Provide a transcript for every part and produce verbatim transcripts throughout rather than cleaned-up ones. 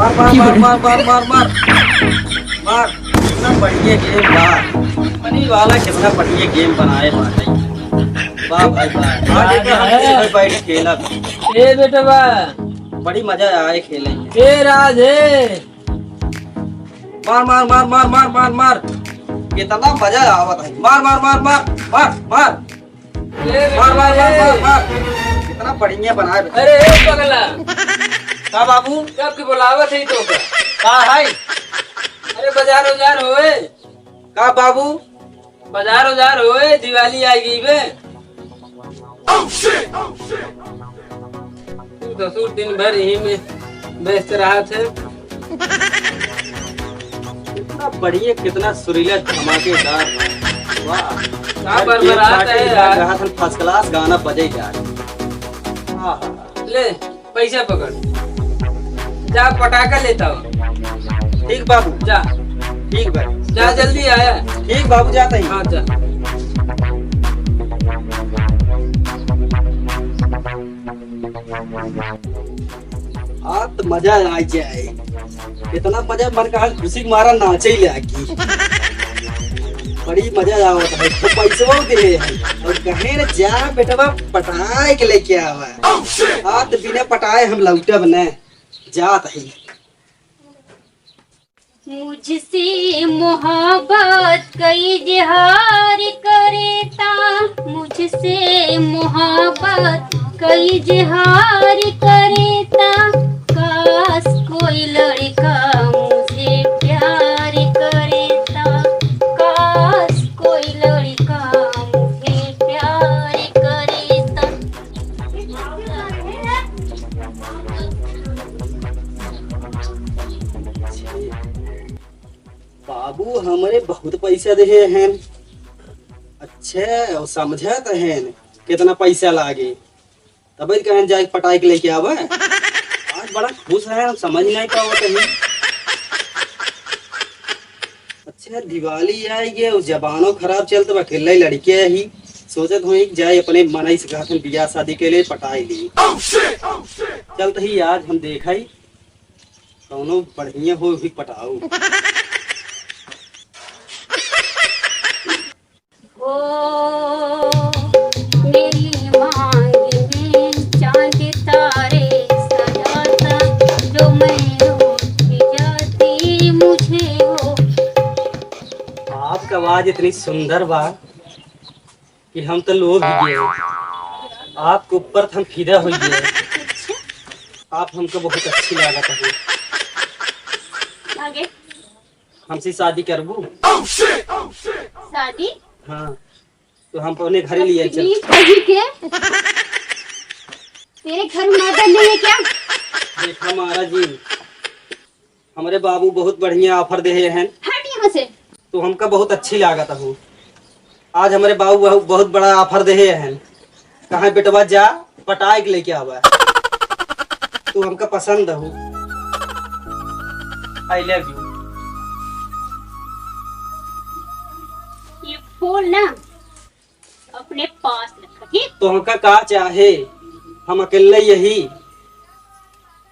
मार, मार, मार, मार, मार, मार, मार। मार। कितना बढ़िया game बा। मनी वाला कितना बढ़िया game बनाए बाटे। वाह भाई वाह। आज एक हम है। बैठ खेलब। ए बेटवा। बड़ी मजा आए खेले। ए राज है। मार, मार, मार। कितना मजा आवत है। मार, मार, मार, मार, मार, मार। ए मार, मार, मार, मार, ए। मार। कितना बढ़िया बनाए बे। अरे ए पगला। का बाबू? कब के बुलावत है तो का? का है? अरे बाजार उजार होए। का बाबू? बाजार उजार होए, दिवाली आई गई बे। तू ससुर दिन भर यही में व्यस्त रहत है। कितना बढ़िया, कितना सुरीला, धमाकेदार। वाह। का बरबरात है यार। रहा था first class गाना बजे जा। हाँ, हाँ। ले, पैसा पकड़। जा पटाखा लेता हो। ठीक बाबू। जा। ठीक भाई। जा जल्दी आया। ठीक बाबू, जाता ही। हाँ, जा। आ तो मजा आ जाए। इतना मजा मन कहा खुशी के मारा नाचे ही लागी। बड़ी मजा आवत है। तो पैसवा दे है। और कहे न जा बेटवा पटाए के लेके आवा। आ तो बिना पटाए हम लौटब न। जात ही। मुझसे मोहब्बत कई इजहार करता, मुझसे मोहब्बत कई इजहार करता, काश कोई लड़का मुझे प्यार करता, काश कोई लड़का मुझे प्यार करता। बाबू हमरे बहुत पैसा देहे हैं। अच्छे, और समझत हैं कितना पैसा लागे, तब कहन जाए पटाई के लेके आवे। आज बड़ा खुश है, हम समझ नहीं पावत है। अच्छा, दिवाली आई गए, उस जबानो खराब चलत बा, अकेले लड़के ही सोचत हुई कि जाए अपने मनई से कहत हन बियाह शादी के लिए पटाई ली। चलत ही आज हम देखा ही कौनो बढ़िया हो भी पटाऊ। ओ, मेरी मांग में चांद तारे सजाता, जो मैं रूठ जाती मुझे वो। आपका आवाज इतनी सुंदर बा कि हम तो लोभ गए। आपके ऊपर तो हम फिदा हो गए। आप हमको बहुत अच्छी लागत है। आगे। हमसे शादी करबू? शादी? हाँ, तो हम अपने घर लिए चल। कहीं के? तेरे घर में मर्द नहीं है क्या? देखा महाराज जी, हमरे बाबू बहुत बढ़िया offer देहे हैं। हट यहाँ से। तो हमका बहुत अच्छी लागत हो। आज हमरे बाबू बहु-, बहुत बड़ा offer देहे हैं। कहा बेटवा जा, पटाए के लेके आवा। तू हमका पसंद हो। I love you। ये फोन ना अपने पास रखा, ठीक? तो हमका का चाहे, हम अकेले यही,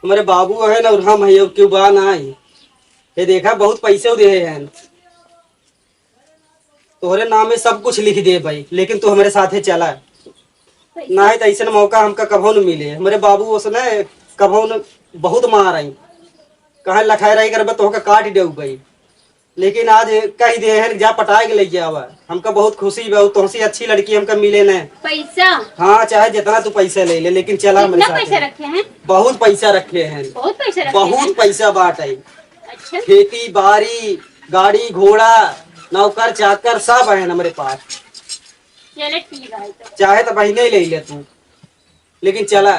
हमरे बाबू हैं और हम हैं, और क्यों बा ना है। ये देखा, बहुत पैसे देहे हैं। तोहरे नाम में सब कुछ लिख दे भाई, लेकिन तू हमरे साथे चला। पैसा? ना है तो ऐसन मौका हमका कभो न मिले। हमरे बाबू उसने कभो न, बहुत मार आई, कहा लखाए रही करबा तोहका काट देऊ भाई। लेकिन आज कह दे हैं जा पटाए के लेके आवा। हमका बहुत खुशी बा, तोहसे अच्छी लड़की हमका मिले न। पैसा? हाँ, चाहे जितना तू पैसा ले ले, लेकिन चला हमरे कितना साथे। पैसा रखे हैं? बहुत पैसा रखे हैं। बहुत पैसा रखे बहुत हैं? पैसा बाटे। अच्छा। खेती बाड़ी, गाड़ी घोड़ा, नौकर चाकर सब है हमरे पास। चले ठीक है तो। चाहे तो बहिने ही ले ले तू, लेकिन चला।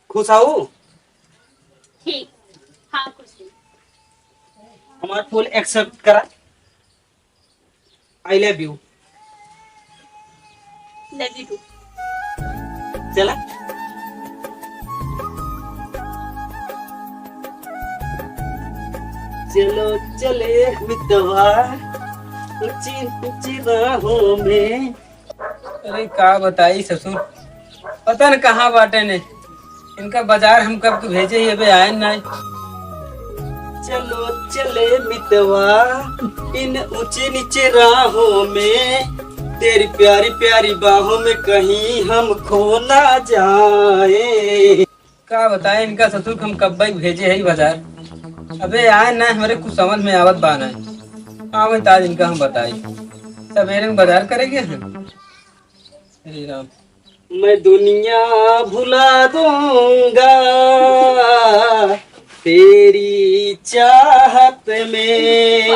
खुश हऊ? ठीक। हाँ, खुश हूँ। हमार फोन accept करा। I love you। Love you too। चला। चलो चले मितवा, ऊंची ऊंची राहों में। अरे का बताई ससुर, पता न कहाँ बाटे ने। इनका बाजार हम कब के भेजे ही, अबे आए नाहीं। चलो चले मितवा इन ऊंचे नीचे राहों में, तेरी प्यारी प्यारी बाहों में कहीं हम खो ना जाए। का बताए इनका ससुर के हम कब्बे के भेजे ही बाजार, अबे आए नाहीं, हमरे कुछ समझ में आवत बा नाहीं। आवे त आज इनका हम बताई, सवेरे में बाजार करे गए हैं। अरे राम। मैं दुनिया भुला दूंगा तेरी चाहत में।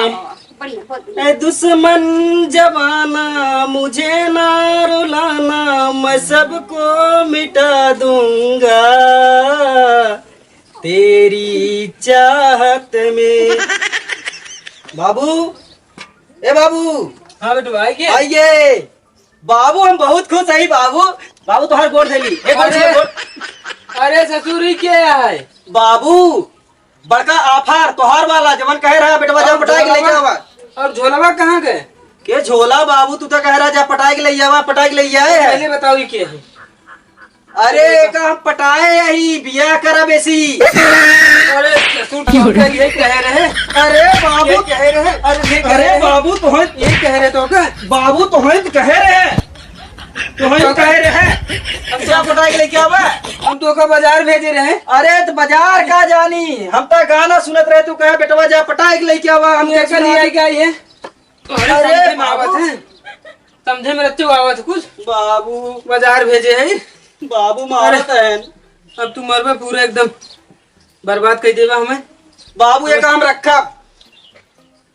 ए दुश्मन जमाना मुझे ना रुलाना, मैं सबको मिटा दूंगा तेरी चाहत में। बाबू, ए बाबू। हाँ बेटू, आइए। आइए। बाबू, हम बहुत खुश हई बाबू। बाबू, तोहार गोड़ धइली। एक बार अरे, गोड़। अरे ससुर, ई के है? बाबू, बड़का offer तोहार वाला, जवन कहे रहा बेटवा जा और पटाए के लेके झोलवा? आवा। और झोलवा कहाँ गए? के झोला बाबू, तू तो कहे रहा जा पटाए के ले आवा, पटाए के ले आए है। पहले बताओ, ई के है? अरे, का हम पटाए यही, बियाह करब ऐसी। अरे, ससुर, तो हमका ये कहे रहे। अरे, बाबू। ये कहे रहे। अरे, ये कहे अरे, रहे। बाबू, तो हम ये कहे रहे तो का? बाबू, तो हम कहे रहे। तो हम कहे रहे। हम क्या पटाए के लेके आवा? हम तो का बाजार भेजे रहे। अरे, तो बाजार का जानी? हम तो गाना सुनत रहे, तू कहे, "बेटवा, जा पटाए के लेके आवा।" हम ये कैसे कल बात ये क्या ये? अरे, अरे, समझे में आवत बाबू। है, समझे में रत्ते आवत है कुछ। बाबू। बाजार भेजे है। बाबू मारत अरे, है। अब तू मरबे, पूरा एकदम बर्बाद कर देबा हमें। बाबू, ये काम रखा।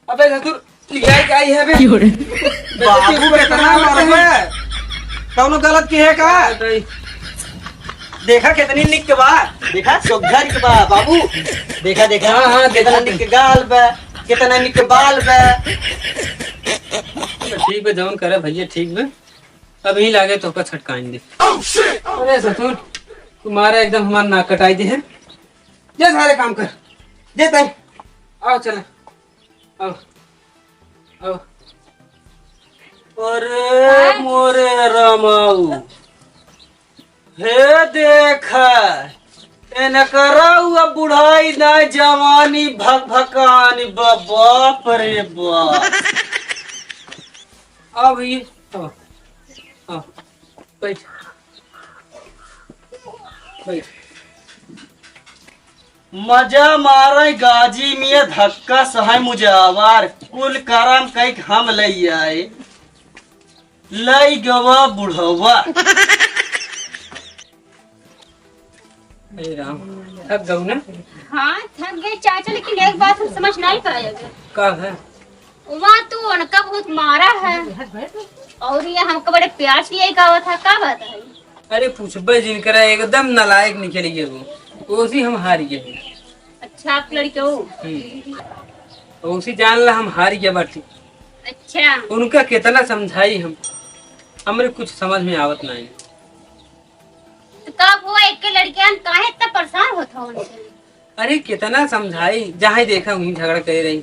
अबे ससुर, लिया क्या ही है बे? बाबू, कितना मारबे? कौनो गलत की है का? बताई। देखा कितनी निक बा, देखा सुघर के बा बाबू, देखा, देखा, हाँ, हाँ, कितना देखा। निक गाल बा, कितना निक बाल बा। ठीक बा, जौन करे भैया, ठीक बा। अब यही लागे तो का छटकाइन दे। अरे ससुर, तुम्हारा एकदम हमार नाक कटाई दे है। जा सारे काम कर, जे तय। आओ चला। आओ, आओ। अरे हाँ? मोरे रामाऊ, हे देख, एनकरा हुआ बुढ़ाई ना जवानी भकभकानी बा, बाप रे बाप। आओ भैया, आओ, आओ, बैठ, बैठ। मजा मारे गाजी में धक्का सहै मुजावर, कुल करम कैक हम लई आए, लई गवा बुढ़वा। हे राम, थक गऊ ना? हाँ, थक गए चाचा, लेकिन एक बात हम समझ नहीं पाए। का है? वहाँ तू उनका बहुत मारा है, और ये हमको बड़े प्यार से यही कहा था, का बात है? अरे पूछबे जिनकरा, एकदम नालायक निकल गए वो, ओसी हम हार गए। अच्छा, आप लड़के हो? हम्म। ओसी जान ला हम हार गए बाटी। अच्छा। उनका कितना समझाई हम, हमरे कुछ समझ में आवत नहीं। तो का हुआ, एक के लड़कियां काहे इतना परेशान होत हो उनसे? अरे कितना समझाई, जहाँ देखा वहीं झगड़ा करे रही,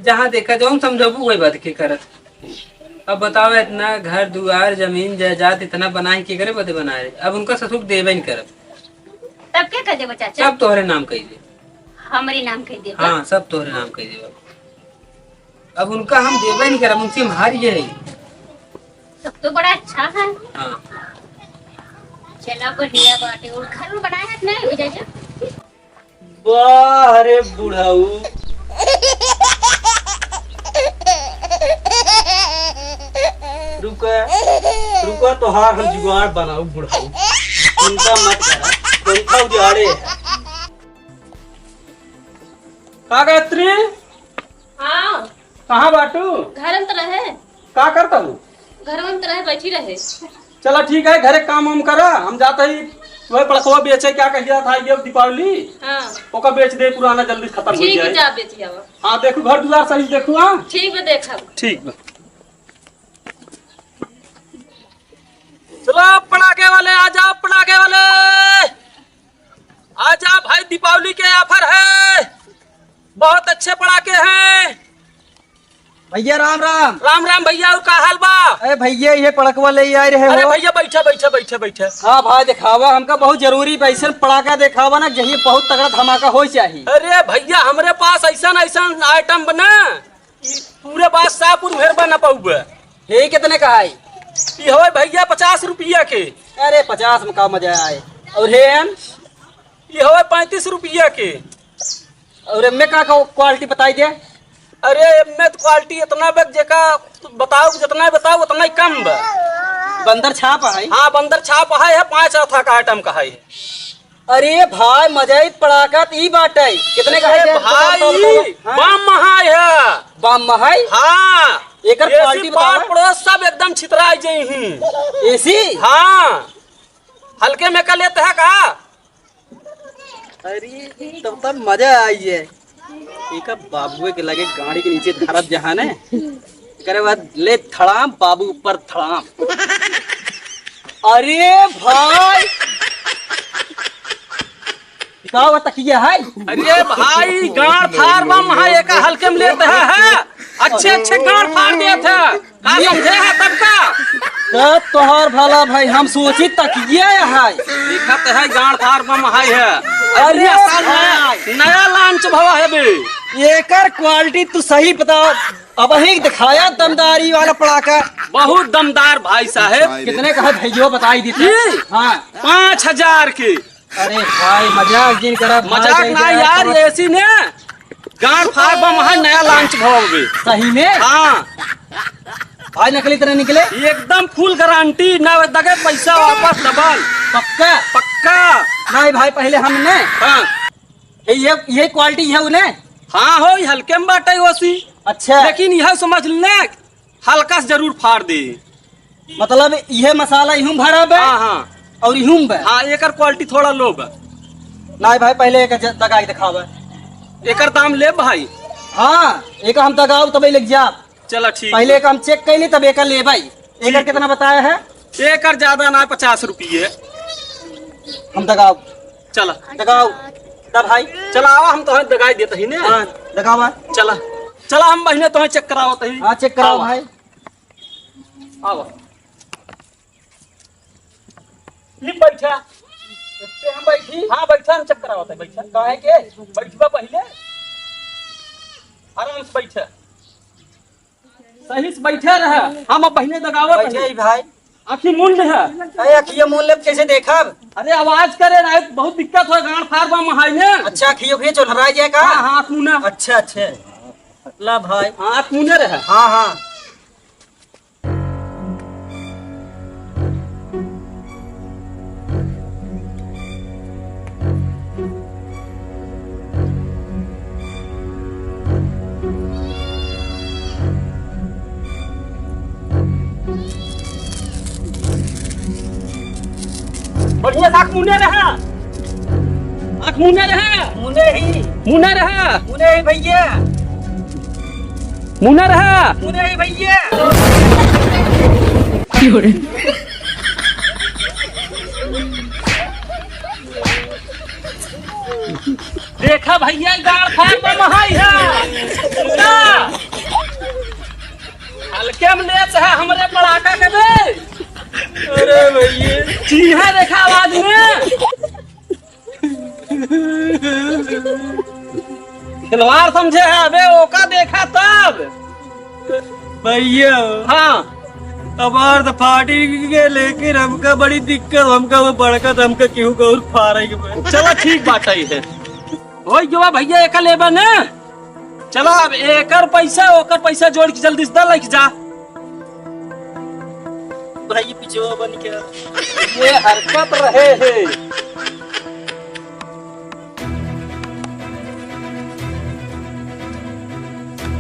जहाँ देखा जौन समझाबू वही बात के करत। अब बताओ, इतना घर दुआर जमीन जायदाद इतना बनाए के करे बदे बनाए रहे, अब उनका ससुर देबे नहीं करत। तब क्या कर देबो चाचा? सब तोहरे नाम कही दे। हमरे नाम कही देबो? हाँ, सब तोहरे नाम कही देबो। अब उनका हम देबे नहीं करब, उनसे हम हार गए। तब तो बड़ा अच्छा है। हाँ। चला बढ़िया बाटे। और घर में बनाया है कि नहीं, विजय जी? वाह रे बुढ़ऊ। रुका, रुका, तोहार हम जुगाड़ बनाऊ बुढ़ऊ। चिंता मत करा, पंखा उजाड़े है। का गायत्री? हाँ। कहाँ बाटू? घर में तो रहे। का करता हूँ? घर में तो रहे, बैठी रहे। चला ठीक है, घरे काम वाम करा, हम जाता ही वह पड़कवा बेचे, क्या कहिया था ये दीपावली, हाँ। ओका बेच दे, पुराना जल्दी खत्म हो ठीक जाए। जा बेच आवा। हाँ, देखू घर दुआर सही देखू, हाँ। ठीक बा, देखब। ठीक बा। चलो पड़ाके वाले, आ जाओ पड़ाके वाले। आजा भाई, दीपावली के offer है, बहुत अच्छे पड़ाके हैं। भैया राम राम। राम राम भैया, और का हाल बा? अरे भैया, ये पड़कवा ले आए रहे अरे हो। भैया, बैठा, बैठा, बैठा, बैठा। हाँ भाई, देखावा, हमका बहुत जरूरी बा, ऐसन पड़ाका देखावा ना, जहिये बहुत तगड़ा धमाका होए चाही। अरे भैया, हमरे पास ऐसन, ऐसन आइटम बा ना, कि पूरे बादशाहपुर भर बा ना पाउबे। हे कितने का है? ये होए भैया पचास रुपया के। अरे पचास में का मजा आए। और हे एम? ये होए पैंतीस रुपया के। और एमे का, का क्वालिटी बताई दे? अरे एमे तो क्वालिटी इतना बे, जेका बताओ, जितना बताओ उतना ही कम बा। बंदर छाप है? हाँ, बंदर छाप है, है पाँच हाथा का आइटम का है। अरे भाई, मजा ही पड़ाका त ई बाटे। कितने का है अरे ये? भाई, बताओ, बताओ, बताओ। हाँ? बम है, है। बम है? हाँ। एकर एसी क्वालिटी बताओ। पार पड़ोस सब एकदम छितराई जाई ही। एसी? हाँ। हल्के में का लेत है का? अरे, तब तब मजा आई है। एका बाबुए के लगे गाड़ी के नीचे धरब जहाँ ने, एकरे बाद ले थड़ाम, बाबू ऊपर थड़ाम। अरे भाई, का हुआ, तकिया है? अरे भाई, गांड फाड़ बम है, एका हल्के में लेत है, है? अच्छे अच्छे गांड फाड़ देत है। का समझे है तब का? का तोहार भला भाई, हम सोची तकिया है। दिखत है गांड फाड़ बम है, है। अरे अरे साल नया, भाई। नया launch भवा है बे। एकर quality तू सही बता, अबहीं दिखाया दमदारी वाला पड़ाका। बहुत दमदार भाई साहब। कितने का है भैया, बताई दी। ये? हाँ। पाँच हजार के। अरे भाई, मजाक जिन करा भाई, मजाक ना यार, एसी ने गांड फाड़ बम है, नया launch भवा बे। सही में? हाँ। भाई, नकली तरह निकले? एकदम full guarantee, ना दगे पैसा वापस double। पक्का? पक्का। नहीं भाई, पहले हमने हाँ। ये, ये, ये quality है उन्हें? हाँ हो, ये हल्के में बाटे ओसी। अच्छा। लेकिन यह समझ लें, हल्का से जरूर फाड़ दे। मतलब, इहे मसाला इहूं भरा बे? हाँ, हाँ। और इहूं बे? हाँ, एकर quality थोड़ा low बे। नाई भाई, पहले एक ज-, दगाई दिखावे। एकर दाम ले भाई? हाँ, एक हम दगाओ तबे लेके जा। चला ठीक पहले बा। एक हम check कर ली, तब एकर ले भाई। एकर ठीक कितना बा। बताया है? एकर ज्यादा ना, पचास रुपये। हम दगाओ। चला। दगाओ। दा भाई। चला, आवा, हम तोहे दगाई देत ही ने। हाँ, दगावा। चला। चला, हम बहिने तोहे check करावत ही। हाँ, check कराओ आवा। भाई। आवा। ये बैठा। इस पे हम बैठी? हाँ, बैठा, हम check करावत ही, बैठा। काहे के? बैठबा पहिले। आराम से बैठा। सही से बैठे रहे, हम अब बहिने दगावत बैठे हई। ही भाई। आँखी मूंद है। अरे अखिया मूंद लेब, कैसे देखब? अरे आवाज करे ना, बहुत दिक्कत हो, गांड फाड़ बा महाई में। अच्छा, अखियों के चोलहरा जाए का? हाँ, हाँ, आँख मूंद। अच्छा, अच्छा। ला भाई। हाँ, आँख मूंद रहे। हाँ, हाँ। बढ़िया से आँख मुने रहा। आँख मुने रहा। मुने ही। मुने रहा। मुने ही भैया। मुने रहा। मुने ही भैया। देखा भैया, गाड़ फाड़ बा महाई है। का? हल्के में लेत है हमरे पड़ाका के बे। अरे भैया। चीहा देखा आवाज में। खिलवाड़ समझे है, अबे ओका देखा तब। भैया। हाँ। हमार तो फाटी के, लेकिन हमका बड़ी दिक्कत, हमका वो बड़का तो हमका केहू के और फाड़े के बा। चला ठीक बात है, होई गवा भैया, एका लेबा ना। चला अब एकर पैसा, ओकर पैसा जोड़ के जल्दी से दा, लेके जा। भाई पिछुआ बन के। ये हरकत रहे है।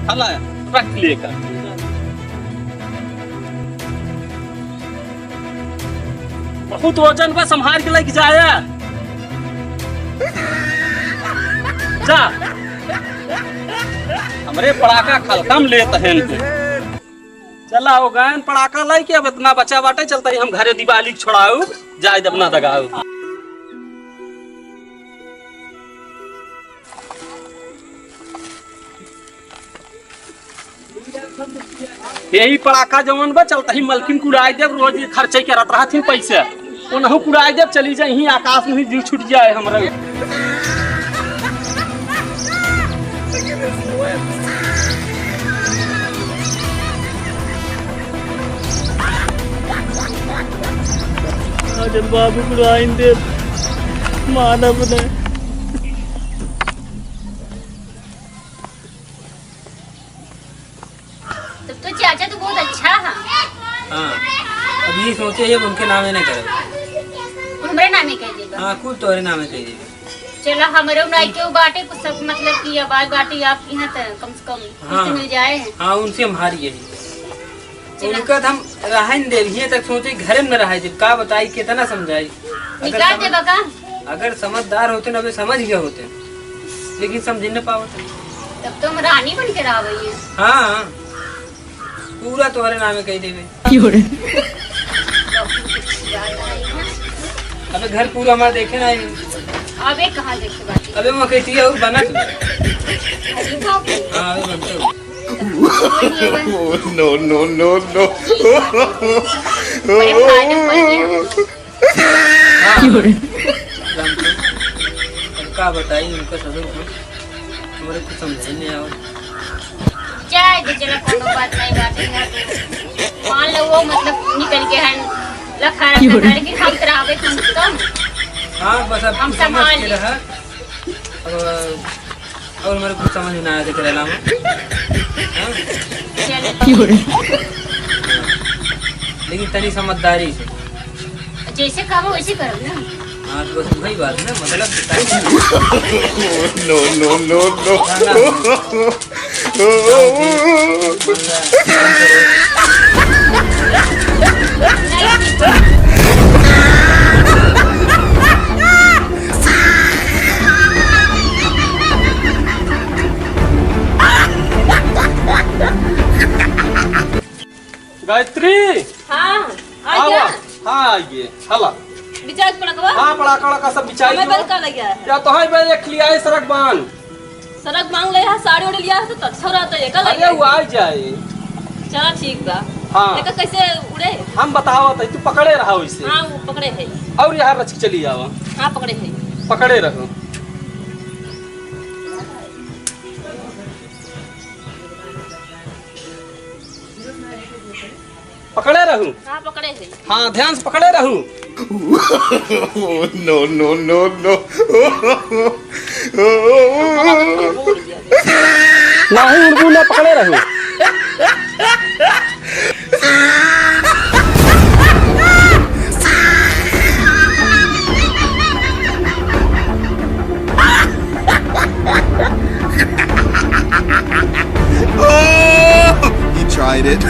हला, रख ले कर। बहुत वजन बा, संभाल के लेके जाया। जा। हमरे पड़ाका खलकम लेत हैं। चला, हो गए पड़ाका लेके, अब इतना बचा बाटे, चलता ही हम घरे दिवाली छोड़ाऊ, जाए अपना दगाऊ। यही पड़ाका जवन बा, चलता ही मलकिन कुड़ाई देब, रोज खर्चे करत रहत ही पैसे। ओनहु कुड़ाई देब, चली जाई ही आकाश में ही जीव छूट जाए हमरा। आज बाबू कुड़ाई देब, मानब नहीं। तब तो चाचा तो बहुत अच्छा है। हाँ, अब ये सोचे है, अब उनके नामे नहीं करे। हमरे नामे कह देबा। हाँ, कुल तोरे नामे कह देबा। चला, हमरे नाई के बाटे कुछ सब, मतलब कि आवाज बाटे आपके यहाँ, तो कम से कम हाँ। कुछ मिल जाए। हाँ, उनसे हम हार गए। चला। उनका तो हम रहे न देब, हियाँ तक सोचे घरे में न रहे देब, का बताई, कितना समझाई। अगर निकाल समझ-, देबा का? अगर समझदार होते ना, अबे समझ गए होते, लेकिन समझ न पावत। तब तो हम रानी बन के रह गई हैं। हाँ, पूरा तोहरे नामे कह देबे। क्यों रे? अबे घर पूरा हमारा देखे ना है। अबे कहाँ देखे बाटे? अबे वहाँ कहती है और बना तू। अरे बाप रे। हाँ, अबे बनते हो। No, no, no, no। बड़े भाई ने बोल दिया। हाँ। क्यों रे? रामपुर, अब का बताई उनका ससुर को, हमरे कुछ समझे नहीं आवे। जाए दे, चला, कोनो बात नहीं, बात है। मान लो वो मतलब निकल के हैं, लखा क्यों रे? रखा, लेकिन हम करावे कम से कम। हाँ, बस अब हम तू समझ संभाल के ले। रहा। अब और हमरे कुछ समझ में ना आया, देख रहे लामा। हाँ? चलो। क्यों रे? लेकिन तनी समझदारी से। जैसे कहो वैसे करब ना। हाँ, तो बस वही बात ना, मतलब। No, no, no, no। ना, ना। गायत्री। हाँ, आ आवा। गया। हाँ, आइए। हला। बिचार पड़कवा? हाँ, पड़ाका, पड़ाका सब बिचार हमें दो। बल का लग गया है? या तो है बल एक लिया है सरक बांध। सरक मांग ले है, साड़ी ओढ़ लिया है तो अच्छा रहता है, का अरे लगे? वो आ जाए। चला ठीक बा। हाँ। एका कैसे उड़े? हम बतावत है, तू पकड़े रहा वैसे। हाँ, वो पकड़े है। और यहाँ रच के चली आवा। हाँ, पकड़े है। पकड़े रहो। पकड़े रहू। हाँ, पकड़े है। हाँ, ध्यान से पकड़े रहू। No, no, no, no। नहीं उड़बू ना, पकड़े रहू। Oh, he tried it।